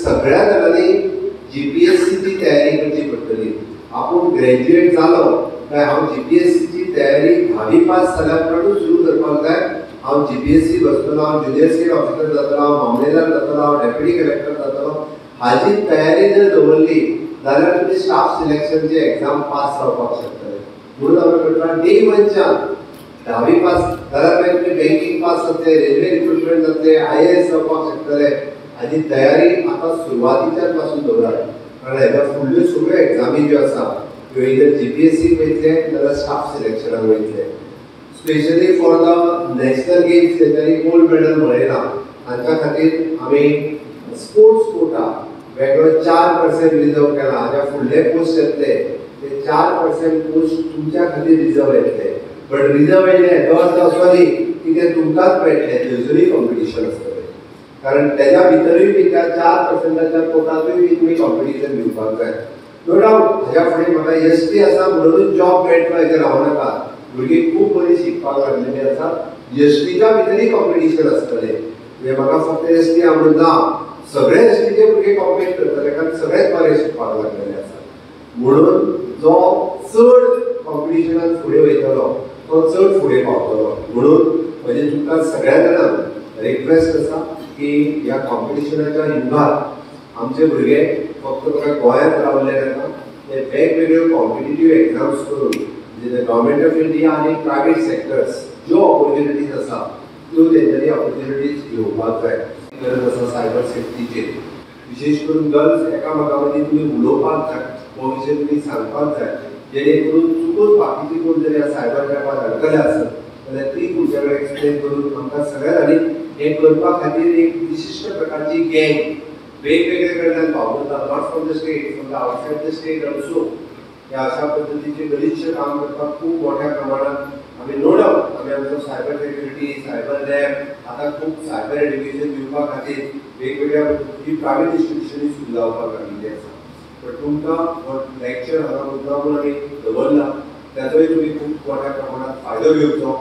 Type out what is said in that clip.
सगळ्या जाणांनी जीपीएससीची तयारी करची पडटली. आपूण ग्रॅज्युएट जालो काय हांव जीपीएससीची तयारी 10वी पास जाल्या उपरांतूच सुरू करपाक जाय. हांव जीपीएससी बसतलो, हांव ज्युनियर स्केल ऑफिसर जातलो, हांव मामलेदार जातलो, हांव डेप्युटी कलेक्टर जातलो, हाजी तयारी जर दवरली जाल्यार तुमी स्टाफ सिलेक्शनचे एग्जाम पास जावपाक शकतले. म्हणून हांवें म्हटलां डे वनच्यान 10वी पास जाल्यार मागीर तुमी बँकींग पास जातले, रेल्वे रिक्रुटमेंट जातले, आयएएस जावपाक शकतले. हाजी तयारी आतां सुरवातीच्यान पासून दवरात, कारण हेज्या फुडल्यो सगळ्यो एग्जामी ज्यो आसा त्यो इधर जीपीएससी वयतले नाल्यार स्टाफ सिलेक्शनाक वयतले. Specially for the national games तेंच्यांनी गोल्ड मेडल मेळयला तांच्या खातीर आमी स्पोर्ट्स कोटा वेगळो 4% रिजर्व केला. हाज्या फुडले पोस्ट येतले ते 4% पोस्ट तुमच्या खातीर रिजर्व येतले. बट रिजर्व येयले हेजो अर्थ असो न्ही की ते तुमकांच मेळटले, थंयसरूय कॉम्पिटिशन आसतलें, कारण तेज्या भितरूय बी त्या 4%च्या कोटांतूय बी तुमी कॉम्पिटिशन दिवपाक जाय. नो डावट हाज्या फुडें म्हाका एसटी आसा म्हणूनच जॉब मेळटलो हेजेर रावूं नाका. भुरगीं खूब बरी शिकपाक लागलेली आसा, एसटीच्या भितरूय कॉम्पिटिशन आसतलें. म्हणजे म्हाका फक्त एसटी आहा म्हणून ना, सगळे एसटीचे भुरगे कॉम्पीट करतले, कारण सगळेच बरे शिकपाक लागलेले आसा. म्हणून जो चड कॉम्पिटिशनान फुडें वयतलो तो चड फुडें पावतलो. म्हणून म्हणजे तुमकां सगळ्या जाणांक रिक्वेस्ट आसा की ह्या कॉम्पिटिशनाच्या युगांत आमचे भुरगे फक्त म्हाका गोंयांत रावले नाका, ते वेगवेगळ्यो कॉम्पिटिटीव एग्जाम्स करून म्हणजे गव्हर्मेंट ऑफ इंडिया आनी प्रायवेट सेक्टर्स ज्यो ऑपॉर्च्युनिटीज आसा त्यो तेंच्यांनी ऑपॉर्च्युनिटीज घेवपाक जाय. गरज आसा सायबर सेफ्टीचेर, विशेष करून गर्ल्स एकामेका मदीं तुमी उलोवपाक जाय, हो विशय तुमी सांगपाक जाय, जेणे करून चुकून बाकीची कोण जरी ह्या सायबर ट्रॅपात अडकले आसत जाल्यार ती तुमच्या कडेन एक्सप्लेन करून आमकां सगळ्या जाणांनी हें करपा खातीर एक विशिश्ट प्रकारची गँग वेगवेगळे कडल्यान वावुरता, not from the state, from the outside the state also. ह्या अशा पद्दतीचें गलिच्छ काम करपाक खूब मोठ्या प्रमाणात आमी नो डावट आमी आमचो सायबर सेक्युरिटी, सायबर लॅब, आतां खूब सायबर एड्युकेशन दिवपा खातीर वेगवेगळ्या पद्दतीची प्रायवेट इन्स्टिट्युशनूय सुरू जावपाक लागिल्ली आसा. पण तुमकां हो लेक्चर हांगा मुद्दामून आमी दवरला, ताचोय तुमी खूब मोठ्या प्रमाणात फायदो घेवचो.